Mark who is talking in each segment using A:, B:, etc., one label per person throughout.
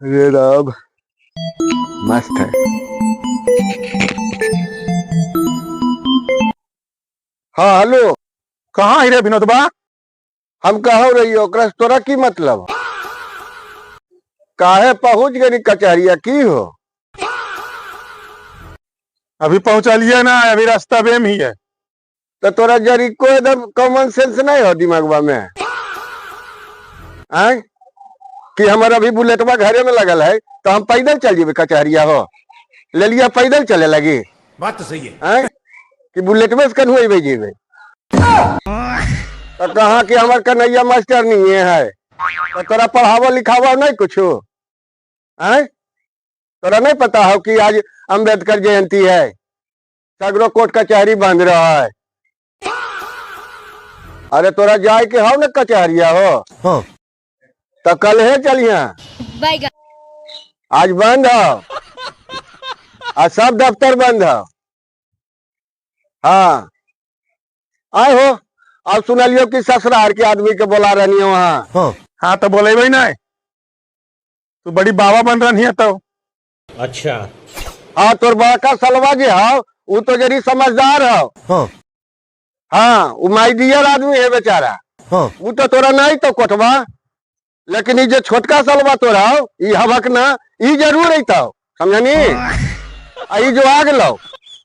A: रे राम, मस्त है। हाँ हेलो।
B: कहाँ ही रे विनोदबा?
A: हम कहो रही ओकरा से तोरा की मतलब? काहे पहुंच गई कचहरिया की हो?
B: अभी पहुंचलिए ना, अभी रास्ता बेम ही है।
A: तो तोरा जरी को एकदम कॉमन सेंस नहीं हो दिमागवा में आय कि हमारा अभी बुलेटवा घरे में लगल है तो हम पैदल चल जेबे कचहरिया हो? ले लिया पैदल चले लगी।
C: बात तो सही है।
A: आय कि बुलेटवे से कन्हू अबे जेबे? तो कहा कि हमार कन्हैया मास्टर नहीं है तो तोरा पढ़ावा लिखावा नहीं कुछ? आय तोरा नहीं पता हो कि आज अम्बेडकर जयंती है, सगरो कोर्ट कचहरी बंद रहा है? अरे तोरा जाए के हो न कचहरिया हो?
B: हाँ।
A: तो कल है चलिया, आज बंद हो, आज सब दफ्तर बंद हो। हाँ आए हो। अब सुनलियो कि ससुराल के आदमी के बोला रही हो वहाँ।
B: हाँ हाँ तो बोले नहीं, तू बड़ी बाबा बन रही है तो।
C: अच्छा।
A: हाँ तोर बड़का सलवा जे हो वो तो जरी समझदार हो।
B: हाँ।
A: हाँ वो my dear आदमी है बेचारा।
B: हाँ।
A: वो तो तोरा नहीं तो कोटवा, लेकिन ई जे छोटका सलवा तोरा हो ई हवक ना ई जरूर अइतौ, समझनी? आ ई जो आ गेलौ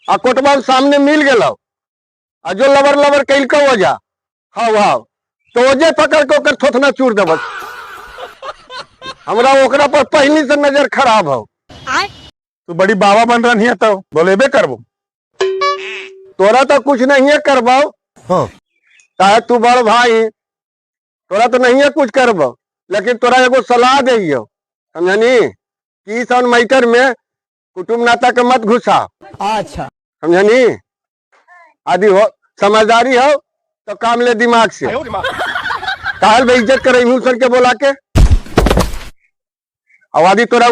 A: आ कोटवा के सामने मिल गेलौ आ जो लबर लबर कैलकौ ओजा हाव हाव तो ओजे पकड़ के ओकर थोथना चूर देबक। हमरा ओकरा पर पहली से नजर खराब हो।
B: तू बड़ी बाबा बन रही है तो बोलेबे करबो।
A: तोरा तो कुछ नहीं है करबाओ।
B: हाँ।
A: चाहे तू बड़ भाई, तोरा तो नहीं है कुछ करबो, लेकिन तोरा एगो सलाह दियो, समझनी? कि इस मैटर में कुटुम्ब नाता के मत घुसा।
D: अच्छा।
A: समझनी? आदि हो समझदारी हो तो काम ले दिमाग से। काल बेइज्जत करे सर के बोला के आवादी तोरा।